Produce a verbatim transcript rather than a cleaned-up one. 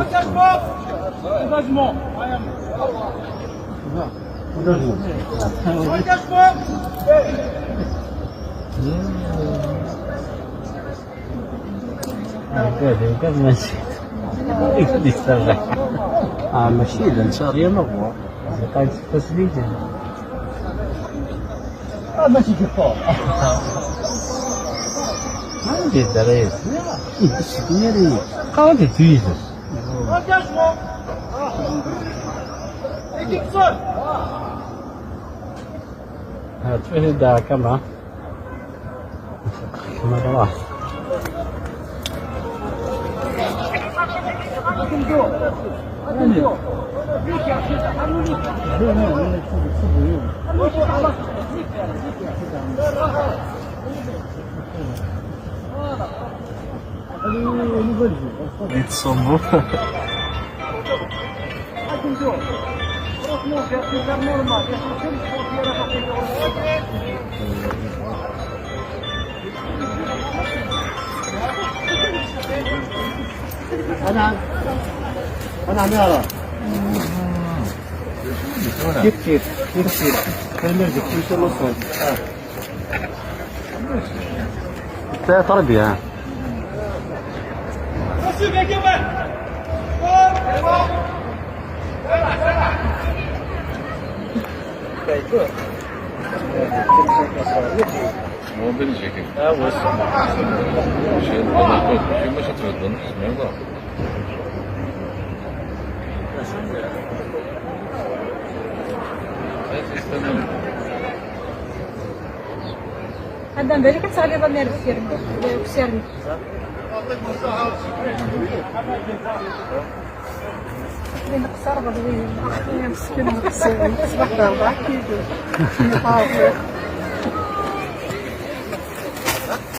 Engagement. Engagement. Ah, ماشي. Ah, ماشي, d netta, rien à voir. Ah, ماشي كيفاه. عندي الدراري. إيه، بس ديالي. قاعد يتويزر. Engagement. Équipe seule. هات فيه دا كما. كما راح. يتصموا. انا انا عميرة. كيف كيف كيف كيف. خلينا نرجع كل شيء نوصل. آه. تربية. هو بلجيكي. اه، هو الصح. ماشي، ماشي، ماشي تبدل، ماشي، ماشي. هذا بالك تسالي ظني السيرمي. السيرمي. نقصر بدوي. اختي مسكينه، نقصر. صباح الخير، كيفك؟